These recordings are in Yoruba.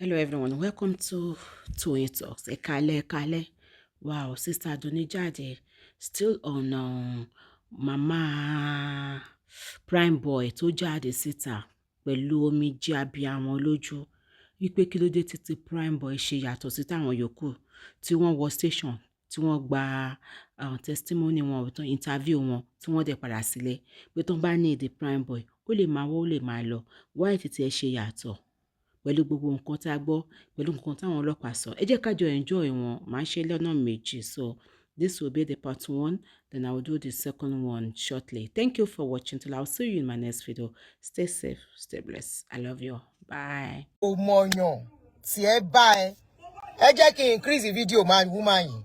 Hello everyone, welcome to Toyeen Talks. Ẹ káalẹ́, ẹ káalẹ́. Wow, Sister Adunni jáde still on Mama Prime Boy tó jáde síta pẹ̀lú omijé abiyamọ lójú wípé kí ló dé títí Prime Boy ṣe yàtọ̀ sí táwọn yòókù tí wọ́n wọ station, tí wọ́n gba testimony wọn, interview wọn, tí wọ́n dẹ̀ padà sílé, pé tó bá ní ìdí Prime Boy, ó lè máa wọ́, ó lè máa lọ. Why títí ẹ ṣe yàtọ̀ pẹ̀lú gbogbo nǹkan tá a gbọ́, pẹ̀lú nǹkan táwọn ọlọ́pàá sọ? Ẹ jẹ́ ká jọ enjoy wọn. Màá ṣe lọ́nà méjì, so this will be the part one, then I will do the second one shortly. Thank you for watching. Till I will see you in my next video, stay safe, stay blessed. I love you, bye. Kò mọ̀yàn tí ẹ bá ẹ ẹ jẹ́ kí n increase video máa woman yìí.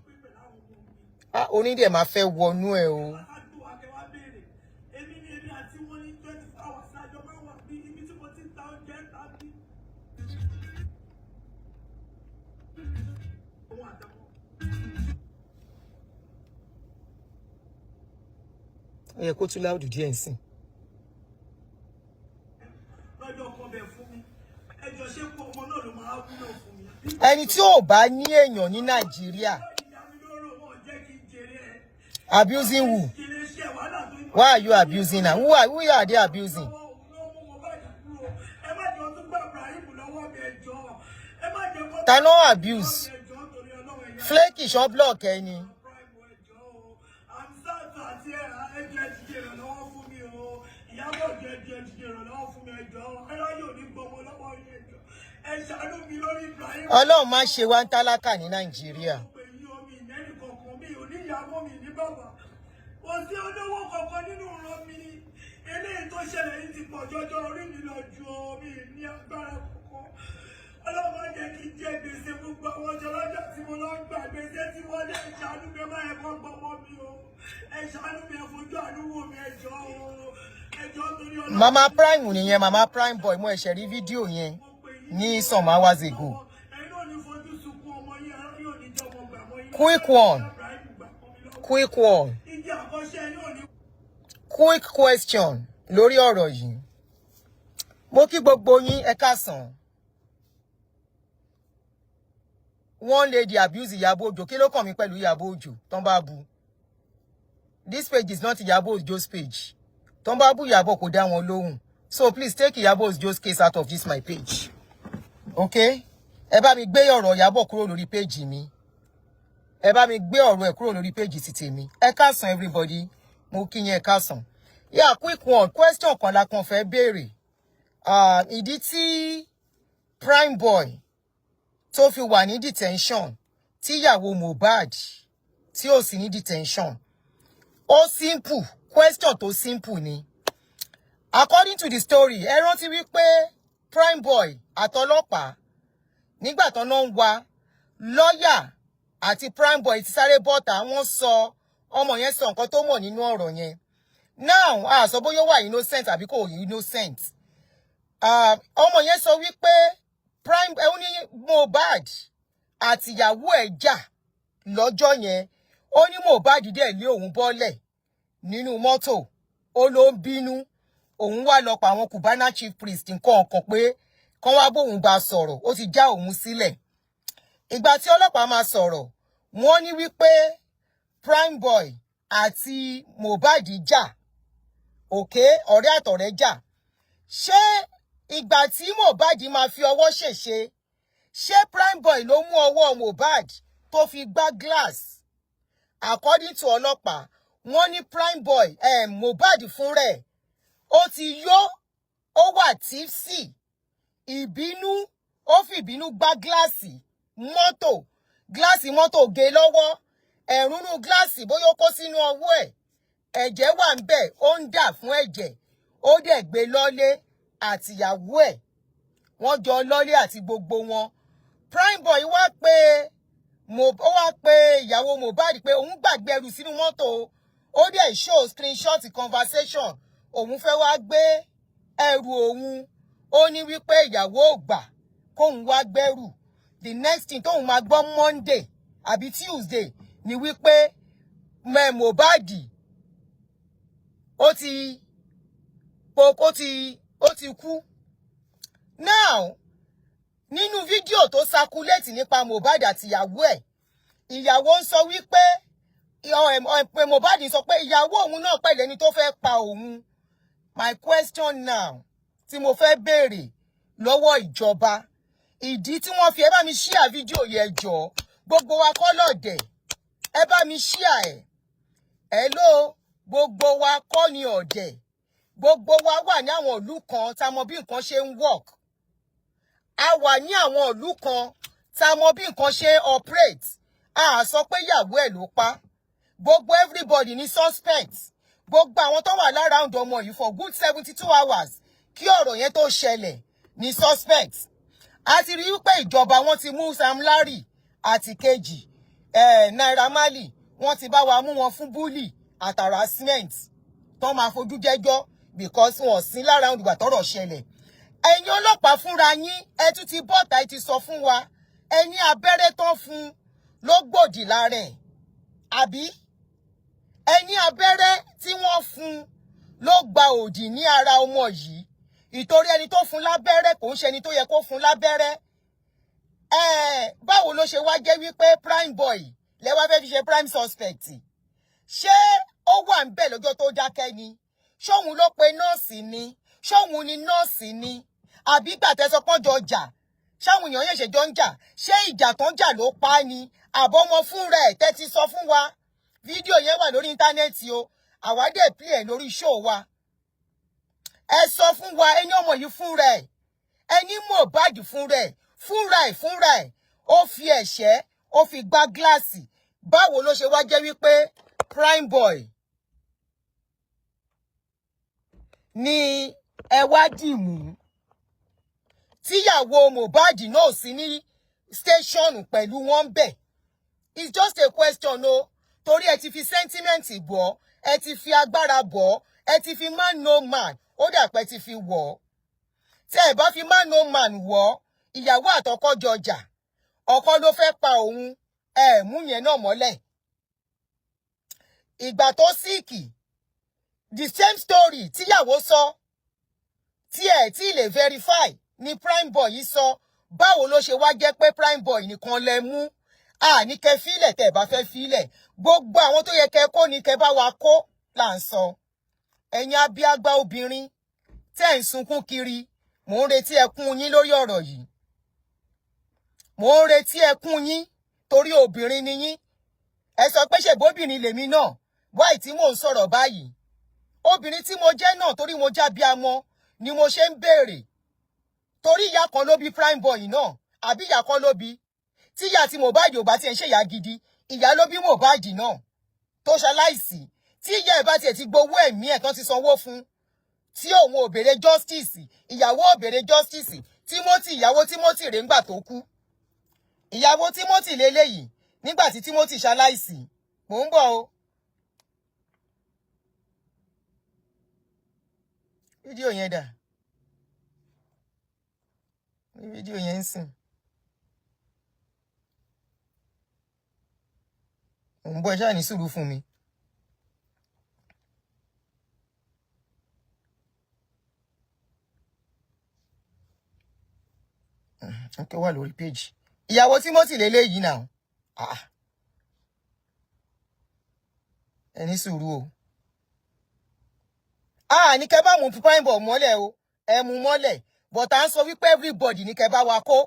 Ah, onídẹ̀ máa fẹ́ wọnú ẹ o. Èmi ni èmi àti wọn ní 24 hours lájọ máa ń wà bí ibi tí mo ti ń ta oúnjẹ ń ta bí. Òun àtàwọn. Ó yẹ kó tún loud díẹ̀ nsìn. Lọ́jọ́ kan bẹ̀ fún mi, ẹjọ́ ṣé kó ọmọ náà ló máa wúlò fún mi. Ẹni tí ò bá ní èèyàn ní Nàìjíríà. Ìyá mi lóró wọn jẹ́ kí n jèrè ẹ̀. Abusing who? Jèrè iṣẹ́ wàhálà tó ń Why are you abusing her? Who are they abusing? Ló mú wọn bá jà kúrò. Ẹ má jẹ́ ọtún gbà Ibrahim lọ́wọ́ mi, ẹjọ́. Ẹ má jẹ́ kó Ta ló abuse? ẹjọ́ torí Ọlọ́run ẹ̀yà. Flaky ṣan block ẹni. Prime, ẹjọ́ o. Hamzat àti ẹjọ́, ẹ dìde ìrànlọ́wọ́ fún mi o. Ìyábọ̀ Òjó, ẹjọ́, ẹ dìde ìrànlọ́wọ́ fún mi, ẹjọ́. Ẹlá yóò ní gbọmọ lọ́wọ́ yín, ẹjọ́. Ẹ ṣàánú mi lórí Ibrahim. Ọlọ́run má ṣe wá ń tálákà ní Nàìjíríà. Pé yí omi ìnẹ́nì kankan, mi ò ní ìyàwó, mi ní bàbá, kò sí olówó kankan nínú ìran mi. Eléyìí tó ṣẹlẹ̀ yìí ti pọ̀ jọjọ, orí mi lọ ju omi ní agbára kankan. Ọlọ́run má jẹ́ kí n jẹ gbèsè gbogbo àwọn ọjọ́ lọ́jọ́ tí mo lọ gbà gbèsè tí wọ́n lé. Ẹ ṣàánú mi, ẹ má yẹ kó gbọmọ mi o. Ẹ ṣàánú mi, ẹ fojú àánú wò mí, ẹ jọ̀ọ́ o, ẹ jọ̀ọ́ torí Ọlọ́run. Mama Prime nìyẹn, Mama Prime Boy. Mo ẹ̀ṣẹ̀ rí fídíò yẹn ní some hours ago. Ẹ̀yin náà ní fojú sunkún ọmọ yín, ara yóò ní jọmọ gbà mọ́ yín. Quick one. Ibrahim gbà mọ́ mi lọ́wọ́. Quick one. Ìdí àkọ́ṣe yóò ní. Quick question lórí ọ̀rọ̀ yìí. Mo kí gbogbo yín, ẹ káàsán. One lady abuse Ìyábọ̀ Òjó. Kí ló kàn mí pẹ̀lú Ìyábọ̀ Òjó tán bá bu? This page is not Ìyábọ̀ Òjó's page. Tán bá bú Ìyábọ̀, kò dá wọn lóhùn. So please take Ìyábọ̀ Òjó's case out of this my page, okay? Ẹ bá mi gbé ọ̀rọ̀ Ìyábọ̀ kúrò lórí page mi. Ẹ bá mi gbé ọ̀rọ̀ ẹ̀ kúrò lórí page ti tèmi. Ẹ káàsán everybody, mo kí yín, ẹ káàsán. Yeah, quick one question kan la kàn fẹ́ béèrè. Ah, ìdí tí Prime Boy tó fi wà ní detention, tíyàwó Mohbad tí ò sí ní detention. Ó simple, question tó simple ni. According to the story, ẹ rántí wípé Prime Boy àtọlọ́pàá nígbà tó náà ń wá lọ́yà àti Prime Boy ti sáré bọ́ta, wọ́n sọ, ọmọ yẹn sọ nǹkan tó mọ̀ nínú ọ̀rọ̀ yẹn. Now, a sọ bóyá ó wà innocent àbí kò innocent. Ọmọ yẹn sọ wípé Prime ẹ ní Mohbad àtìyàwó ẹ̀ jà lọ́jọ́ yẹn. Ó ní Mohbad dẹ̀ lé òun bọ́lẹ̀ nínú mọ́tò, ó ló ń bínú, òun wá lọ pa àwọn Cubana Chief Priest nǹkan ọ̀kan pé kán wá bóun bá sọ̀rọ̀, ó ti já òun sílẹ̀. Ìgbà tí ọlọ́pàá máa sọ̀rọ̀, wọ́n ní wípé Prime Boy àti Mohbad jà, òkè ọ̀rẹ́ àtọ̀rẹ́ jà. Ṣé ìgbà tí Mohbad máa fi ọwọ́ ṣèṣe, ṣé Prime Boy ló mú ọwọ́ Mohbad tó fi gbá glass? According to ọlọ́pàá, wọ́n ní Prime Boy, Mohbad fún rẹ̀, ó ti yó, ó wà tipsy, ìbínú, ó fi ìbínú gbá gíláàsì mọ́tò, gíláàsì mọ́tò gé lọ́wọ́, ẹ̀rúnú gíláàsì bóyá ó kó sínú ọwọ́ ẹ̀, ẹ̀jẹ̀ wà ń bẹ̀, ó ń dà fún ẹ̀jẹ̀. Ó dẹ̀ gbé lọ́lé àtìyàwó ẹ̀, wọ́n jọ lọ́lé àti gbogbo wọn. Prime Boy wá pé ó wá pé ìyàwó Mohbad pé òun gbàgbé ẹrù sínú mọ́tò. Ó dẹ̀ show screenshot conversation, òun fẹ́ wá gbé ẹrù òun. Ó ní wípé ìyàwó ò gbà kóun wá gbẹ́rù. The next thing tóun máa gbọ́ Monday àbí Tuesday ni wípé Mohbad ó ti kú. Now Nínú fídíò tó circulate nípa Mohbad àti ìyàwó ẹ̀, ìyàwó ń sọ wípé pé Mohbad sọ pé ìyàwó òun náà pẹ̀lú ẹni tó fẹ́ pa òun. My question now tí mo fẹ́ béèrè lọ́wọ́ ìjọba, ìdí tí wọ́n fi, ẹ bá mi share fídíò yẹn jọ, gbogbo wa kọ́ lọ̀dẹ̀, ẹ bá mi share ẹ̀. Hello, gbogbo wa kọ́ ni ọ̀dẹ̀. Gbogbo wa wà ní àwọn ìlú kan tá a mọ bí nǹkan ṣe ń work. A wà ní àwọn ìlú kan tá a mọ bí nǹkan ṣe ń operate. A sọ pé ìyàwó ẹ̀ ló pa. Gbogbo everybody ní suspect. Gbogbo àwọn tó wà lára ọ̀dọ̀ ọmọ yìí for good 72 hours kí ọ̀rọ̀ yẹn tó ṣẹlẹ̀ ní suspect. A ti rí wípé ìjọba, wọn ti mú Sam Larry àti kejì Naira Marley. Wọ́n ti bá wa mú wọn fún bully àti harassment tó máa fojú jẹ́jọ́ because wọn sí lára ìgbà tọ́rọ̀ ṣẹlẹ̀. Ẹ̀yin ọlọ́pàá fúnra yín, ẹ tún ti bọ́ta, ẹ ti sọ fún wa, ẹ ní abẹ́rẹ́ tán fún ló gbòdì lára ẹ̀, àbí? Ẹ ní abẹ́rẹ́ tí wọ́n fún ló gba òdì ní ara ọmọ yìí, ìtorí ẹni tó fún lábẹ́rẹ́ kò ń ṣe ẹni tó yẹ kó fún lábẹ́rẹ́ ẹ. Báwo ló ṣe wá jẹ́ wípé Prime Boy lẹ wá fẹ́ fi ṣe prime suspect? Ṣé ó wà ń bẹ̀ lọ́jọ́ tó dákẹ́ ni? Ṣóun ló pe nọ́ọ̀sì ni? Ṣóun ni nọ́ọ̀sì ni? Àbí gbàtẹ́sọ pọ́njọ jà, ṣáwọn èèyàn yẹ̀ṣẹ̀ jọ ń jà, ṣé ìjà tó ń jà ló pa á ni, àbọ̀mọ fúnra ẹ̀? Tẹ́tí sọ fún wa, fídíò yẹn wà lórí íńtánẹ́ẹ̀tì o, àwa dẹ̀ play ẹ̀ lórí show wa. Ẹ sọ fún wa, ẹni ọmọ yìí fúnra ẹ̀, ẹni Mohbad fúnra ẹ̀ ó fi ẹ̀ṣẹ́, ó fi gbá gíláàsì. Báwo ló ṣe wá jẹ́ wípé Prime Boy ni ẹ wá dì mú, tíyàwó Mohbad náà sí ní station pẹ̀lú wọn bẹ̀? It's just a question o, torí ẹ ti fi sentiment bọ̀, ẹ ti fi agbára bọ̀, ẹ ti fi man no man, ó dà pé ti fi wọ̀ ọ́. Tí ẹ bá fi man no man wọ̀, ìyàwó àtọkọ jọ jà, ọkọ ló fẹ́ pa òun, ẹ mú yẹn náà mọ́lẹ̀. Ìgbà tó sick, the same story tíyàwó sọ tí ẹ tí lè verify ni Prime Boy yìí sọ. Báwo ló ṣe wá jẹ́ pé Prime Boy nìkan lẹ mú? Àní kẹ́ fílẹ̀, tẹ́ ẹ bá fẹ́ fílẹ̀, gbogbo àwọn tó yẹ kẹ́ kó ni kẹ́ bá wa kó là ń sọ. Ẹ̀yin abiagba obìnrin tẹ́ ń sunkún kiri, mò ń retí ẹkún yín lórí ọ̀rọ̀ yìí. Mò ń retí ẹkún yín torí obìnrin ni yín. Ẹ sọ pé ṣèbóbìnrin lèmi náà, wáì tí mò ń sọ̀rọ̀ báyìí? Obìnrin tí mo jẹ́ náà, torí mo jábíamọ ni mo ṣe ń béèrè, torí ìyá kan ló bí Prime Boy náà, àbí ìyá kan ló bí? Tíyà tí Mohbad ò bá tiẹ̀ ń ṣèyá gidi, ìyá ló bí Mohbad náà tó ṣaláìsí. Tí ìyá ẹ̀ bá tiẹ̀ ti gbowó ẹ̀mí ẹ̀ tán, ti sanwó fún, tí òun ò béèrè justice, ìyàwó ò béèrè justice. Timothy, ìyàwó Timothy rèé ńgbà tó kú. Ìyàwó Timothy lélẹ́yìí nígbà tí Timothy ṣaláìsí. Mò ń bọ̀ o. Fídíò yẹn dà? Fídíò yẹn ń sìn. Mò ń bọ̀, ẹ ṣáà ní sùúrù fún mi. Ok, wà lórí péjì ìyàwó Timothy lélẹ́yìí náà. Ah, ẹ ní sùúrù o. Ah, ní kẹ́ bá mú Prime Boy mọ́lẹ̀ o, ẹ mú mọ́lẹ̀, but à ń sọ wípé everybody ní kẹ́ bá wa kó.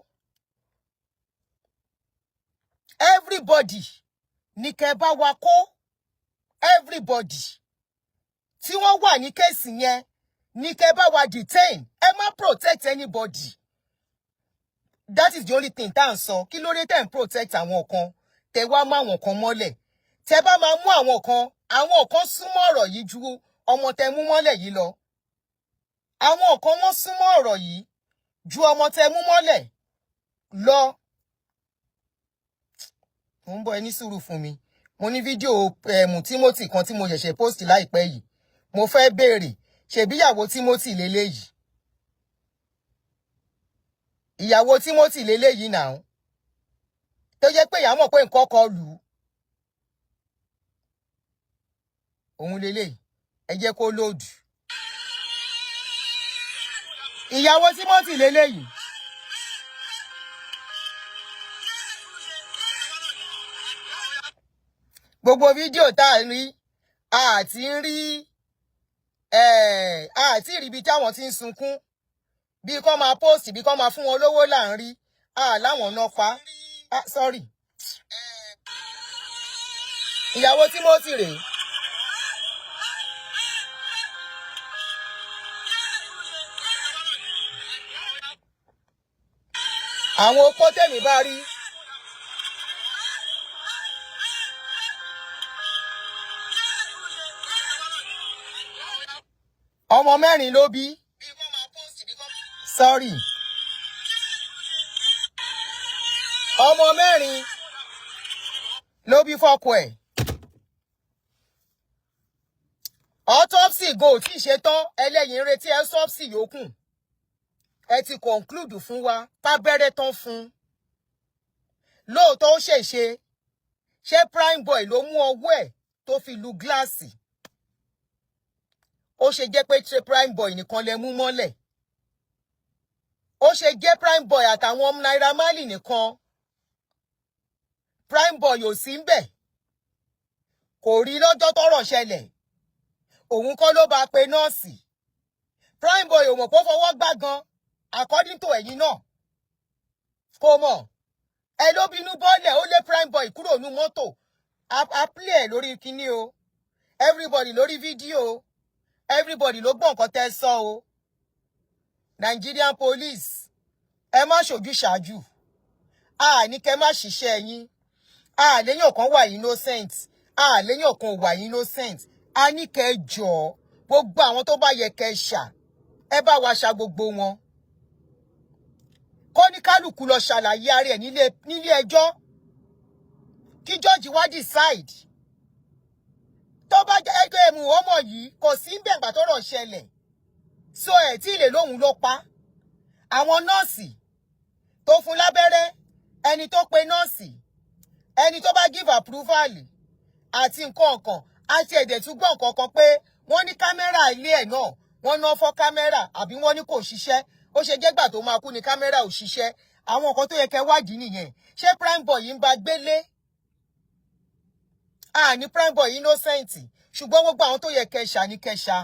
Everybody ní kẹ́ bá wa kó. Everybody tí wọ́n wà ní case yẹn ní kẹ́ bá wa detain. Ẹ má protect anybody. That is the only thing tá à ń sọ. Kí ló dé tẹ́ ń protect àwọn kan, tẹ́ wá mú àwọn kan mọ́lẹ̀? Tẹ́ bá máa mú àwọn kan, àwọn kan súnmọ́ ọ̀rọ̀ yìí ju ọmọ tẹ́ mú mọ́lẹ̀ yìí lọ. Àwọn kan, wọ́n súnmọ́ ọ̀rọ̀ yìí ju ọmọ tẹ́ mú mọ́lẹ̀ lọ. Mo ń bọ̀, ẹ ní sùúrù fún mi. Mo ní fídíò Timothy kan tí mo ṣẹ̀ṣẹ̀ post láìpẹ́ yìí. Mo fẹ́ béèrè, ṣebí ìyàwó Timothy lélẹ́yìí? Ìyàwó Timothy lélẹ́yìí náà, tó jẹ́ pé ìyá mọ̀ pé nǹkan kan lù ú. Òun lélẹ́yìí. Ẹ jẹ́ kó load. Ìyàwó Timothy lélẹ́yìí. Gbogbo fídíò tá a rí, àti ń rí, àti rí ibi táwọn ti ń sunkún, bí kò máa post, bí kò máa fún wọn lówó là ń rí láwọn náà pa. Ah, sorry, ìyàwó Timothy rèé. Àwọn opó tèmi bá rí, ọmọ mẹ́rin ló bí. Sorry, ọmọ mẹ́rin ló bí fọ́kọ ẹ̀. Autopsy go tí ì ṣe tán, ẹlẹ́yìn ń retí autopsy yòókù. Ẹ ti conclude fún wa pábẹ́rẹ́ tán fún lóòótọ́, ó ṣèṣe. Ṣé Prime Boy ló mú ọwọ́ ẹ̀ tó fi lu gíláàsì? Ó ṣe jẹ́ pé ṣe Prime Boy nìkan lẹ mú mọ́lẹ̀? Ó ṣe jẹ́ Prime Boy àtàwọn Naira Marley nìkan? Prime Boy ò sí ń bẹ̀, kò rí lọ́jọ́ tọ́rọ̀ ṣẹlẹ̀. Òun kọ́ ló bá pe nọ́ọ̀sì. Prime Boy ò mọ̀ pé ó fọwọ́ gbá gan, according to ẹ̀yin náà. Kò mọ̀. Ẹ ló bínú bọ́ọ̀lẹ̀, ó lé Prime Boy kúrò ní mọ́tò. A play ẹ̀ lórí kinní o, everybody lórí fídíò, everybody ló gbọ́ nǹkan tẹ́ sọ o. Nigerian police, ẹ má ṣojú ṣáájú. A ní kẹ́ má ṣiṣẹ́ yín. A léyàn kan wà innocent, a léyàn kan wà innocent. A ní kẹ́ jọ, gbogbo àwọn tó bá yẹ kẹ́ ṣà, ẹ bá wa ṣà gbogbo wọn, kó ní kálukú lọ ṣàlàyé ara ẹ̀ nílé ẹjọ́, kí jọ́ọ̀jì wá decide. Tó bá jẹ́ ẹgbẹ́ ẹ̀mú ọmọ yìí kò sí ń bẹ̀gbà tọ́rọ̀ ṣẹlẹ̀, so ẹ̀ tí ìlè lóhùn ló pa. Àwọn nọ́ọ̀sì tó fún lábẹ́rẹ́, ẹni tó pe nọ́ọ̀sì, ẹni tó bá give approval àti nǹkan kan, àti ẹ̀dẹ̀ tún gbọ́ nǹkan kan pé wọ́n ní kámẹ́rà ilé ẹ̀ náà, wọ́n ná fọ́ kámẹ́rà, àbí wọ́n ní kò ṣiṣẹ́. Ó ṣe jẹ́gbà tó máa kú ni kámẹ́rà ò ṣiṣẹ́? Àwọn nǹkan tó yẹ kẹ́ wádìí nìyẹn. Ṣé Prime Boy yìí ń ba gbélé? A ní Prime Boy innocent, ṣùgbọ́n gbogbo àwọn tó yẹ kẹ́ ṣà ní kẹ́ ṣà,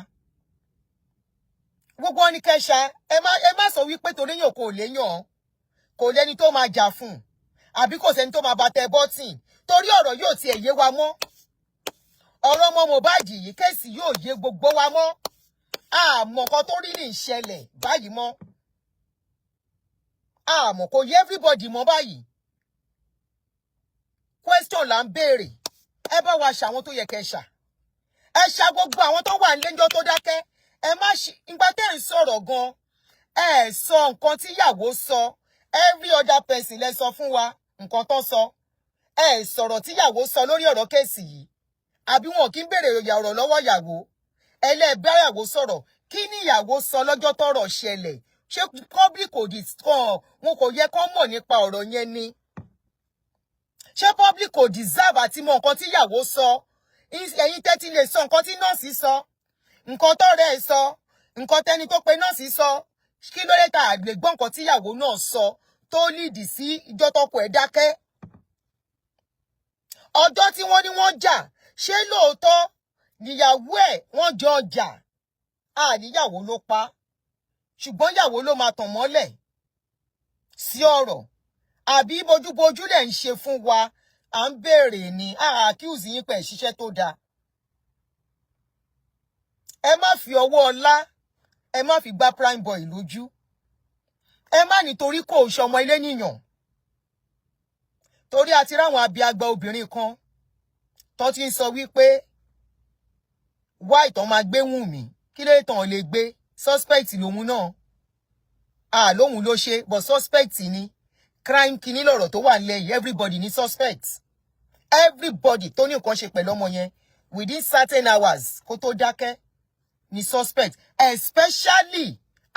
gbogbo wọn ní kẹ́ ṣà. Ẹ má sọ wípé torí yàn kò léyàn, kò lẹ́ni tó máa jà fún, àbí kò sẹ́ni tó máa bá tẹ bọ́tìn, torí ọ̀rọ̀ yóò tiẹ̀ yé wa mọ́. Ọ̀rọ̀ ọmọ Mohbad yìí, case yóò yé gbogbo wa mọ́. Àmọ́ nǹkan tó rí ní ìṣẹ̀lẹ̀ báyìí mọ́, àmọ́ kò yé everybody mọ́ báyìí. Question là ń béèrè. Ẹ bá wa ṣàwọn tó yẹ kẹ́ ṣà, ẹ ṣà gbogbo àwọn tó wà nílẹ́jọ́ tó dákẹ́. Ẹ má ṣe ìgbà tẹ́ ń sọ̀rọ̀ gan, ẹ sọ nǹkan tíyàwó sọ. Every other person lẹ sọ fún wa nǹkan tó sọ. Ẹ sọ̀rọ̀ tíyàwó sọ lórí ọ̀rọ̀ case yìí, àbí wọn kì í béèrè ọ̀rọ̀ lọ́wọ́ ìyàwó? Ẹlẹ́ẹ̀báyàwó sọ̀rọ̀. Kí ni ìyàwó sọ lọ́jọ́ tọ́rọ̀ ṣẹlẹ̀? Ṣé public kò di kan wọn kò yẹ kó mọ̀ nípa ọ̀rọ̀ yẹn ni? Ṣé public kò deserve àti mọ nǹkan tí ìyàwó sọ? Ẹ̀yin tẹ́tí lè sọ nǹkan tí nọ́ọ̀sì sọ, nǹkan tọ́rẹ́ ẹ̀ sọ, nǹkan tẹ́ni tó pe nọ́ọ̀sì sọ, kí ló dé tá a lè gbọ́ nǹkan tí ìyàwó náà sọ tó lead sí ìjọ tọkọ ẹ̀ dákẹ́? Ọjọ́ tí wọ́n ní wọ́n jà, ṣé lóòótọ́ níyàwó ẹ̀ wọ́n jọ jà? Àníyàwó ló pa, ṣùgbọ́n ìyàwó ló máa tàn mọ́lẹ̀ sí ọ̀rọ̀, àbí bójúbójú lẹ̀ ń ṣe fún wa? À ń béèrè ni, a accuse yín pẹ̀ ṣiṣẹ́ tó dáa. Ẹ má fi ọwọ́ ọlá, ẹ má fi gbá Prime Boy lójú. Ẹ má nítorí kò ṣọmọ ilé níyàn, torí a ti ráwọn abiagba obìnrin kan tó ti ń sọ wípé wá ìtàn máa gbé Wùnmí, kí ló tàn lè gbé? Suspect lòun náà, à lóhun ló ṣe, but suspect ni. Crime kìíní lọ̀rọ̀ tó wà nílẹ̀ yìí. Everybody ní suspect. Everybody tó ní nǹkan ṣe pẹ̀lú ọmọ yẹn within certain hours kó tó dákẹ́ ní suspect, especially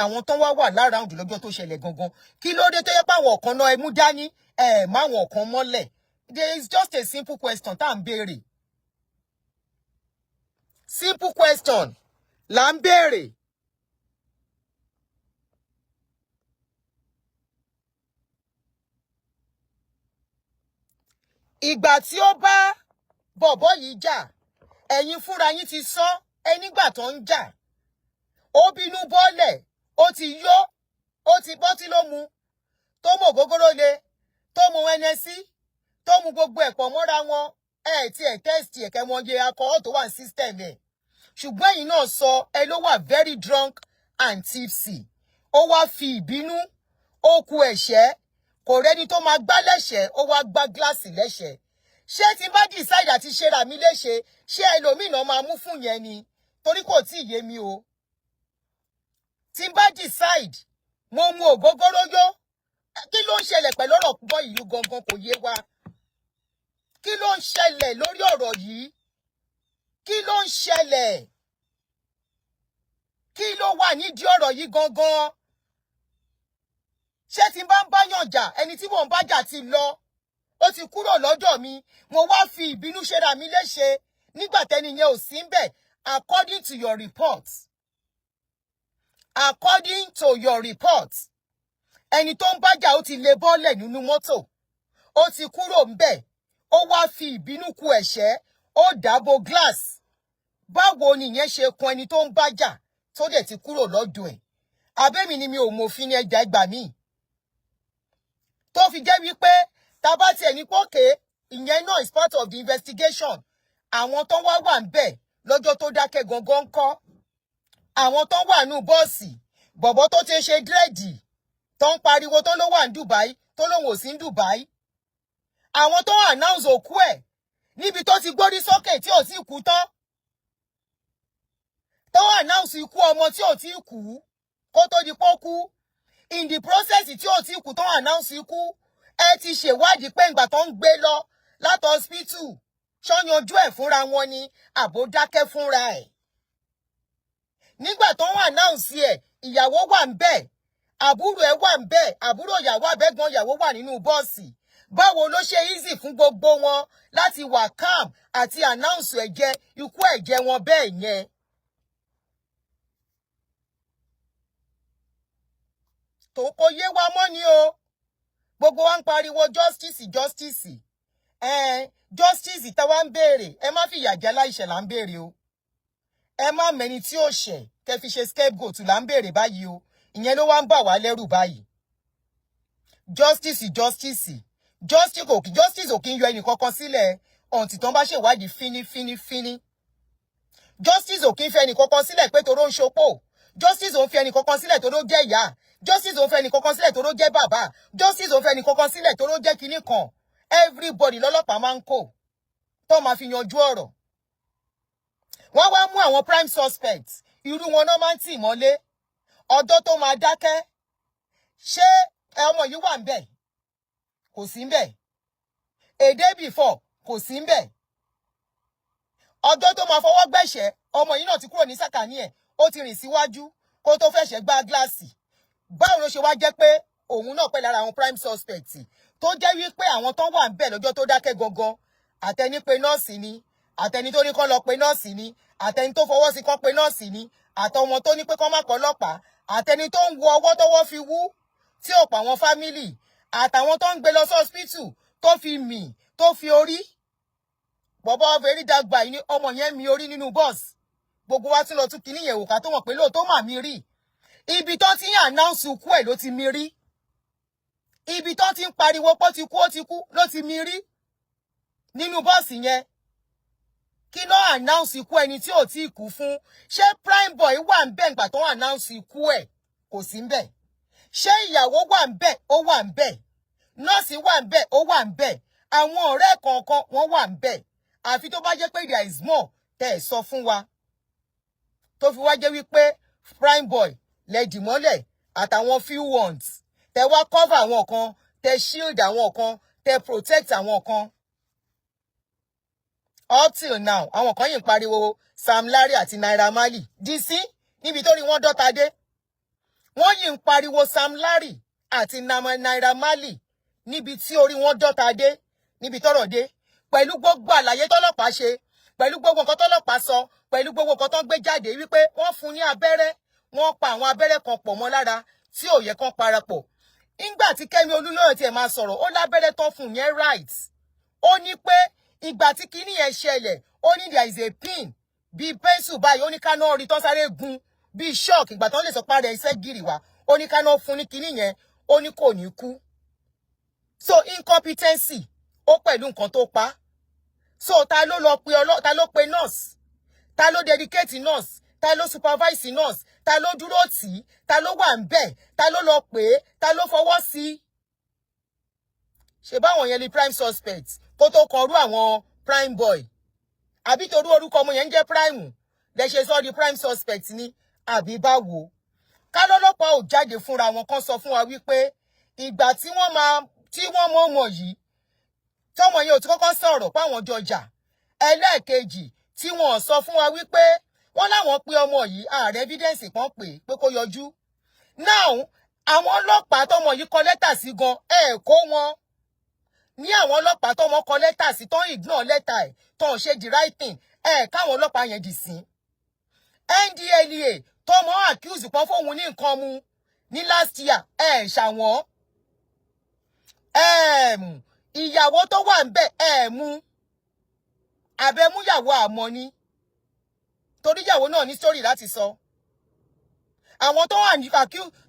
àwọn tó wá wà lára òdì lọ́jọ́ tó ṣẹlẹ̀ gangan. Kí ló dé tó yẹ pé àwọn kan náà ẹ mú dání, ẹ máwọn kan mọ́lẹ̀? There is just a simple question tá à ń béèrè. Simple question là ń béèrè. Ìgbà tí ó bá Bọ̀bọ́ yìí jà, ẹ̀yin fúnra yín ti sọ ẹ nígbà tó ń jà, ó bínú bọ́lẹ̀, ó ti yó, ó ti bọ́tí ló mu, tó mú ògógóró le, tó mu Hennessy, tó mu gbogbo ẹ̀ pọ̀ mọ́ra wọn. Ẹ̀ tí ẹ̀ test ẹ̀ kẹ́ wọn yẹ alcohol tó wà ní system ẹ̀. Ṣùgbọ́n ẹ̀yin náà sọ ẹ ló wà very drunk and tipsy. Ó wá fi ìbínú, ó ku ẹ̀ṣẹ́, kò rẹ́ni tó máa gbá lẹ́ṣẹ̀ẹ́, ó wá gbá gíláàsì lẹ́ṣẹ̀ẹ́. Ṣé tí n bá decide àti ṣera mi léṣe, ṣé ẹlòmíràn máa mú fún yẹn ni? Torí kò tí ì yé mi o. Tí n bá decide, mo mu ògógóró yó, kí ló ń ṣẹlẹ̀ pẹ̀lú ọ̀rọ̀ gbọ́ ìlú gangan? Kò yé wa. Kí ló ń ṣẹlẹ̀ lórí ọ̀rọ̀ yìí? Kí ló ń ṣẹlẹ̀? Kí ló wà nídìí ọ̀rọ̀ yìí gangan? Ṣé tí n bá ń báyàn jà, ẹni tí mò ń bá jà ti lọ, ó ti kúrò lọ́dọ̀ mi, mo wá fi ìbínú ṣera mi léṣe nígbà tẹ́ni yẹn ò sí ń bẹ̀? According to your report, according to your report, ẹni tó ń bájà, ó ti lé bọ́ọ̀lẹ̀ nínú mọ́tò, ó ti kúrò ń bẹ̀, ó wá fi ìbínú ku ẹ̀ṣẹ́, ó dàbò glass. Báwo ni ìyẹn ṣe kan ẹni tó ń bájà tó dẹ̀ ti kúrò lọ́dọ̀ ẹ̀? Abẹ́mi ni mi ò mòfin ní ẹja ẹgbà míì tó fi jẹ́ wípé tá bá tiẹ̀ ní pọ́kẹ́, ìyẹn náà is part of the investigation. Àwọn tó wá wà ń bẹ̀ lọ́jọ́ tó dákẹ́ gangan kọ́, àwọn tó wà nù bọ́ọ̀sì, bọ̀bọ̀ tó ti ń ṣe dread, tó ń pariwo, tó ló wà ní Dubai, tó lóun ò sí ní Dubai, àwọn tó announce òkú ẹ̀ níbi tó ti gbórí sókè tí ò tí kú tán, tó announce ikú ọmọ tí ò tí kú kó tó di pọ́ kú, in the process tí ò tí kú tó announce ikú. Ẹ ti ṣèwádìí pé ìgbà tó ń gbé lọ láti hospital, ṣọ́yanjú ẹ̀ fúnra wọn ni, àbó dákẹ́ fúnra ẹ̀? Nígbà tó ń announce ẹ̀, ìyàwó wà ń bẹ̀, àbúrò ẹ̀ wà ń bẹ̀, àbúrò ìyàwó, àbẹ́gbọ́n ìyàwó wà nínú bọ́ọ̀sì. Báwo ló ṣe easy fún gbogbo wọn láti wà calm àti announce ẹ̀jẹ̀ ikú ẹ̀jẹ̀ wọn bẹ́ẹ̀ yẹn? Tó kò yé wa mọ́ ni o. Gbogbo wa ń pariwo justice, justice. Justice táwa ń béèrè, ẹ má fìyà jẹ aláìṣẹ̀ là ń béèrè o. Ẹ má mẹni tí ó ṣẹ̀ kẹ́ fi ṣe scapegoat là ń béèrè báyìí o. Ìyẹn ló wá ń bà wá lẹ́rù báyìí. Justice, justice, justice kò justice ò kí ń yọ ẹnì kankan sílẹ̀ ọ̀ǹtì tán bá ṣèwádìí fíní fíní fíní. Justice ò kí ń fẹ́ ẹnì kankan sílẹ̀ pé toró ń ṣopó. Justice ò ń fi ẹnì kankan sílẹ̀ toró jẹ́ ìyá. Justice ò ń fẹ́ ẹnì kankan sílẹ̀ toró jẹ́ bàbá. Justice ò ń fẹ́ ẹnì kankan sílẹ̀ toró jẹ́ kinní kan. Everybody lọ́lọ́pàá máa ń kó tó máa fi yanjú ọ̀rọ̀. Wọ́n wá mú àwọn prime suspects, irú wọn náà máa ń tì mọ́lé ọjọ́ tó máa dákẹ́. Ṣé ọmọ yìí wà ń bẹ̀? Kò sí ń bẹ̀. A day before, kò sí ń bẹ̀. Ọjọ́ tó máa fọwọ́ gbẹ̀ṣẹ̀, ọmọ yìí náà ti kúrò ní sàkání ẹ̀, ó ti rìn síwájú kó tó fẹ̀ṣẹ̀ gbá gíláàsì. Báwo ló ṣe wá jẹ́ pé òun náà pẹ́ lára àwọn prime suspect, tó jẹ́ wípé àwọn tó wà ń bẹ̀ lọ́jọ́ tó dákẹ́ gangan, àtẹni pé nọ́ọ̀sì ni, àtẹni tó ní kán lọ pe nọ́ọ̀sì ni, àtẹni tó fọwọ́ sí kán pe nọ́ọ̀sì ni, àtọwọn tó ní pé kán má kọ́ ọlọ́pàá, àtẹni tó ń wo ọwọ́ tọwọ́ fi wú tí ò pa àwọn family, àtàwọn tó ń gbé lọ sí hospital tó fi mì, tó fi orí bọ̀bọ̀ very dark guy ní ọmọ yẹn mi orí nínú bọ́ọ̀sì. Gbogbo wa tún lọ tún kíní yẹn wò ká tó mọ̀ pé lóòótọ́ mà mí rí. Ibi tó ti ń announce ikú ẹ̀ ló ti mi rí. Ibi tó ti ń pariwo pé ó ti kú, ó ti kú, ló ti mi rí nínú bọ́ọ̀sì yẹn. Kí ló announce ikú ẹni tí ò tí ì kú fún? Ṣé Prime Boy wà ń bẹ̀ ńgbà tó announce ikú ẹ̀? Kò sí ń bẹ̀. Ṣé ìyàwó wà ń bẹ̀? Ó wà ń bẹ̀. Nọ́ọ̀sì wà ń bẹ̀? Ó wà ń bẹ̀. Àwọn ọ̀rẹ́ kọ̀ọ̀kan wọ́n wà ń bẹ̀. Àfi tó bá jẹ́ pé there is more tẹ́ ẹ̀ sọ fún wa, tó fi wá jẹ́ wípé Prime Boy lẹ dì mọ́lẹ̀ àtàwọn few ones, tẹ́ wá cover àwọn kan, tẹ́ shield àwọn kan, tẹ́ protect àwọn kan. Up till now, àwọn kan yìí ń pariwo Sam Larry àti Naira Marley DC níbi tó rí wọ́n dọ́ta dé. Wọ́n yìí ń pariwo Sam Larry àti Naira Marley níbi tí orí wọn dọ́ta dé, níbi tọ́rọ̀ dé, pẹ̀lú gbogbo àlàyé tọ́lọ́pàá ṣe, pẹ̀lú gbogbo nǹkan tọ́lọ́pàá sọ, pẹ̀lú gbogbo nǹkan tó ń gbé jáde wípé wọ́n fún ní abẹ́rẹ́, wọ́n pa àwọn abẹ́rẹ́ kan pọ̀ mọ́ lára tí ò yẹ kán parapọ̀. Nígbà tí Kẹ́mi Olúnlọ́yọ̀ tiẹ̀ máa sọ̀rọ̀, ó lábẹ́rẹ́ tán fún yẹn, right? Ó ní pé Ìgbà tí kinní yẹn ṣẹlẹ̀, ó ní there is a pin bíi pencil báyìí. Ó ní ká náà rí tán sáré gun bíi shock. Ìgbà tán lè sọ pé ara iṣẹ́ gírì wá, ó ní ká náà fún ní kinní yẹn, ó ní kò ní kú. So incompetency ó pẹ̀lú nǹkan tó pa. So ta ló lọ pe ọlọ́? Ta ló pe nurse? Ta ló dedicate nurse? Ta ló supervise nurse? Ta ló dúró tì í? Ta ló wà ń bẹ̀? Ta ló lọ pè é? Ta ló fọwọ́ sí i? Ṣe báwọn yẹn ni prime suspect kó tó kọrú àwọn Prime Boy? Àbí torí orúkọ ọmọ yẹn ń jẹ́ Prime lẹ ṣe sọ di prime suspect ni, àbí báwo? Kálọ́lọ́pàá ò jáde fúnra wọn kan sọ fún wa wípé ìgbà tí wọ́n máa tí wọ́n mọ̀ ọmọ yìí, tọmọ yẹn ò ti kọ́kọ́ sọ̀rọ̀ páwọn jọ jà. Ẹlẹ́ẹ̀kejì, tí wọ́n sọ fún wa wípé wọ́n láwọn pé ọmọ yìí, ààrẹ evidence kan pè pé kó yọjú. Now, àwọn ọlọ́pàá tọmọ yìí kọ lẹ́tà sí gan, ẹ̀ kó wọn ní àwọn ọlọ́pàá tọmọ kọ lẹ́tà sí, tó ń ignore lẹ́tà ẹ̀, tó ń ṣe the right thing, ẹ̀ káwọn ọlọ́pàá yẹn dì sí. NDLEA tọmọ accuse pọ́n fóun ní nǹkan mu ní last year, ẹ̀ ṣàwọn. Ìyàwó tó wà ń bẹ̀, ẹ̀ mú àbẹ̀múyàwó àmọ́ ni, torí ìyàwó náà ní story láti sọ. Àwọn tó wà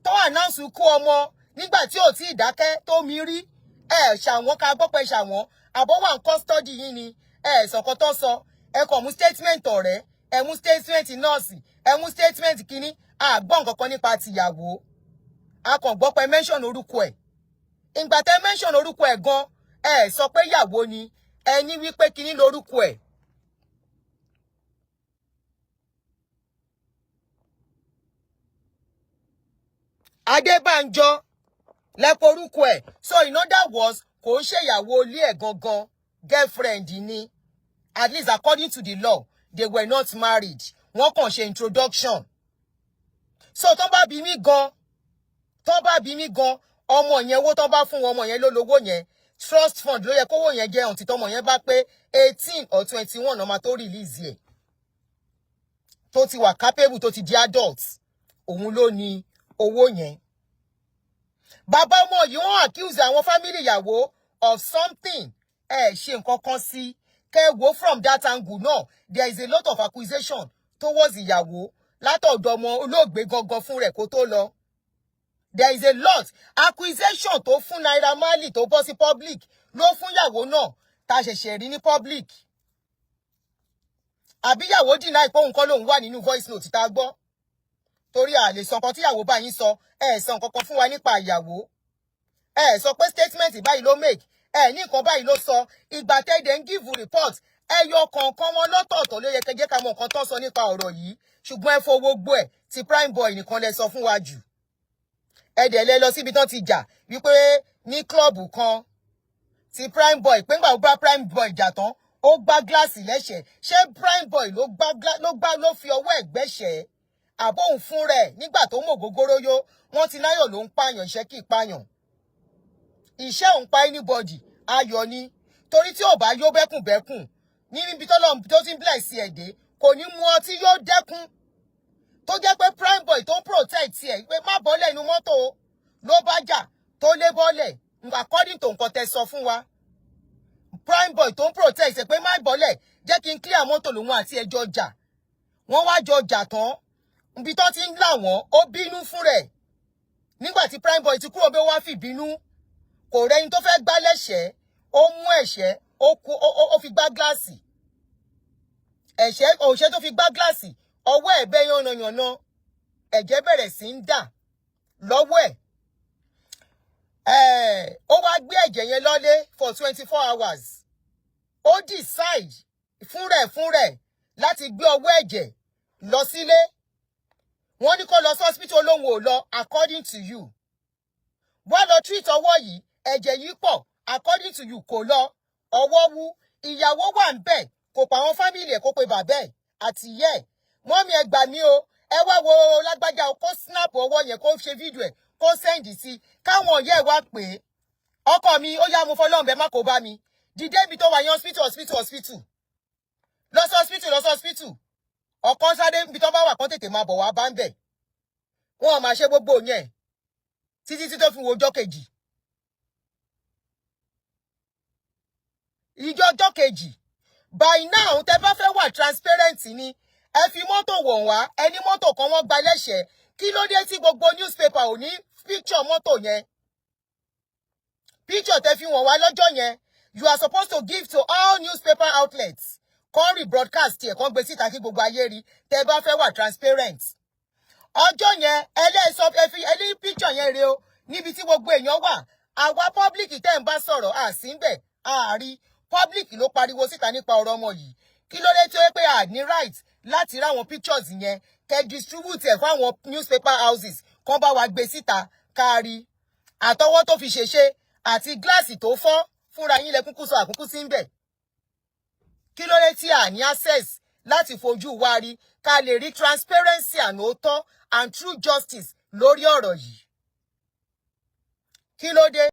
tó wà announce kú ọmọ nígbà tí ò tí ì dákẹ́ tó mi rí, ẹ ṣàwọn ká gbọ́ pé ṣàwọn àbọ̀ wà ń custody yín ni. Ẹ sọ̀kan tó sọ, ẹ kàn mú statement ọ̀rẹ́, ẹ mú statement nọ́ọ̀sì, ẹ mú statement kínní. Àgbọ̀ nǹkan kan nípa tìyàwó. A kàn gbọ́ pé mention orúkọ ẹ̀. Ìgbà tẹ́ mention orúkọ ẹ̀ gan, ẹ sọ pé ìyàwó ni, ẹ ní wípé kínní lórúkọ ẹ̀. Adébánjọ lẹ́pọ̀ orúkọ ẹ̀. So in other words, kò ń ṣèyàwó ilé ẹ̀ gangan, girlfriend ni. At least according to the law, they were not married, wọ́n kàn ṣe introduction. So tó bá bí mi gan, tó bá bí mi gan, ọmọ yẹn, owó tó bá fún ọmọ yẹn ló lówó yẹn. Trust fund ló yẹ kówó yẹn jẹ́ ọ̀ǹtí tọmọ yẹn bá pé 18 or 21, ọmọ tó release ẹ̀, tó ti wà capable, tó ti di adult, òun ló ní owó yẹn. Bàbá ọmọ yìí, wọ́n accuse àwọn family ìyàwó of something, ẹ ṣe nǹkan kan sí kẹ wo. From that angle náà, there is a lot of accusation towards ìyàwó látọ̀dọ̀ ọmọ olóògbé gangan fún rẹ̀ kó tó lọ. There is a lot accusation tó fún Naira Marley tó bọ́ sí public ló fún ìyàwó náà tá a ṣẹ̀ṣẹ̀ rí ní public. Àbíyàwó deny pé òun kọ́ lòun wà nínú voice note tá a gbọ́? Torí a lè sọ nǹkan tíyàwó bá yín sọ. Ẹ sọ nǹkan kan fún wa nípa ìyàwó. Ẹ sọ pé statement báyìí ló make, ẹ ní nǹkan báyìí ló sọ. Ìgbà tẹ́ẹ̀dẹ̀ ń give report, ẹ yọ kọ̀ọ̀kan wọn lọ́tọ̀ọ̀tọ̀ ló yẹ kẹjẹ́ ká mọ nǹkan tó ń sọ nípa ọ̀rọ̀ yìí. Ṣùgbọ́n ẹ fọ gbogbo ẹ̀ tí Prime Boy nìkan lẹ sọ fún wa jù. Ẹ dẹ̀ lẹ lọ síbi tán ti jà wípé ní club kan ti Prime Boy, pé ńgbà ó bá Prime Boy jà tán, ó gbá gíláàsì lẹ́sẹ̀. Ṣé Prime Boy ló gbá ló fi ọwọ́ ẹ̀ gbẹ́sẹ̀, àbóhùn fún rẹ̀ nígbà tó mọ̀ gógóró yó? Wọ́n ti náyọ̀ ló ń pààyàn, iṣẹ́ kì í pààyàn, iṣẹ́ òun pa anybody, ayọ̀ ni. Torí tí ò bá yó bẹ́kùnbẹ́kùn níbi tó ti ń bless ẹ̀ dé, kò ní mu ọtí yóò dẹ́kun. Tó jẹ́ pé Prime Boy tó ń protect ẹ̀ pé má bọ́lẹ̀ inú mọ́tò ló bá jà tó lé bọ́lẹ̀, according to nǹkan tẹ́ sọ fún wa. Prime Boy tó ń protect ẹ̀ pé má bọ́lẹ̀, jẹ́ kí n clear mọ́tò, lòun àti ẹjọ́ jà. Wọ́n wá jọ jà tán, ibi tó ti ń là wọ́n, ó bínú fún rẹ̀. Nígbà tí Prime Boy ti kúrò bí, ó wá fìbínú, kò rẹ́ni tó fẹ́ gbá lẹ́sẹ̀ẹ́, ó mú ẹ̀ṣẹ́, ó kó ó fi gbá gíláàsì. Ẹ̀ṣẹ́ òṣẹ́ tó fi gbá gíláàsì, ọwọ́ ẹ̀ bẹ́ yánnayànna, ẹ̀jẹ̀ bẹ̀rẹ̀ sí ń dà lọ́wọ́ ẹ̀. Ó wá gbé ẹ̀jẹ̀ yẹn lọ́lé for 24 hours. Ó decide fúnrẹ̀ láti gbé ọwọ́ ẹ̀jẹ̀ lọ sílé. Wọ́n ní kó lọ sí hospital, lóhùn ò lọ. According to you, wá lọ treat ọwọ́ yìí, ẹ̀jẹ̀ yìí pọ̀. According to you, kò lọ, ọwọ́ wú. Ìyàwó wà ń bẹ̀, kò pa àwọn family ẹ̀, kó pe bàbá ẹ̀ àti ìyá ẹ̀, "Mummy, ẹ gbà mí o, ẹ wá wo lágbájá o." Kó snap ọwọ́ yẹn, kó ṣe fídíò ẹ̀, kó send sí káwọn ọ̀yẹ́ ẹ̀ wá pé, "Ọkọ mi, ó yá, mo fọlọ́run bẹ́ẹ̀, má kó bá mi, dìde ibi tó wà yẹn, hospital, hospital, hospital, lọ sí hospital, lọ sí hospital." Ọ̀kan sáré ibi tó bá wà, kán tètè máa bọ̀ wá bá ń bẹ̀. Wọ́n máa ṣe gbogbo yẹn títí tí tó fi wo ọjọ́ kejì. Ìjọ ọjọ́ kejì By now, tẹ́ bá fẹ́ wà transparent ni, ẹ fi mọ́tò wọ̀n wá. Ẹni mọ́tò kan wọ́n gba lẹ́sẹ̀ẹ́, kí ló dé tí gbogbo newspaper ò ní picture mọ́tò yẹn? Picture tẹ́ fi wọ̀n wá lọ́jọ́ yẹn, you are supposed to give to all newspaper outlets, kàn rebroadcast ẹ̀, kàn gbé síta kí gbogbo ayé rí, tẹ́ bá fẹ́ wà transparent. Ọjọ́ yẹn, ẹlẹ́sọ, ẹ fi ẹni picture yẹn rè o, níbi tí gbogbo èèyàn wà. Àwa public tẹ́ ń bá sọ̀rọ̀ àsínbẹ̀ àárí public ló pariwo síta nípa ọ̀rọ̀ ọmọ yìí. Kí ló dé tí ó yẹ pé a ní right láti ráwọn pictures yẹn, kẹ́ distribute ẹ̀ fáwọn newspaper houses, kán bá wa gbé síta kárí àtọwọ́ tó fi ṣèṣe àti gíláàsì tó fọ́? Fúnra yín lẹ kúkú sọ àkúkú sí ń bẹ̀. Kí ló dé tí a ní access láti fojú wa rí, ká lè rí transparency and òótọ́ and true justice lórí ọ̀rọ̀ yìí? Kí ló dé?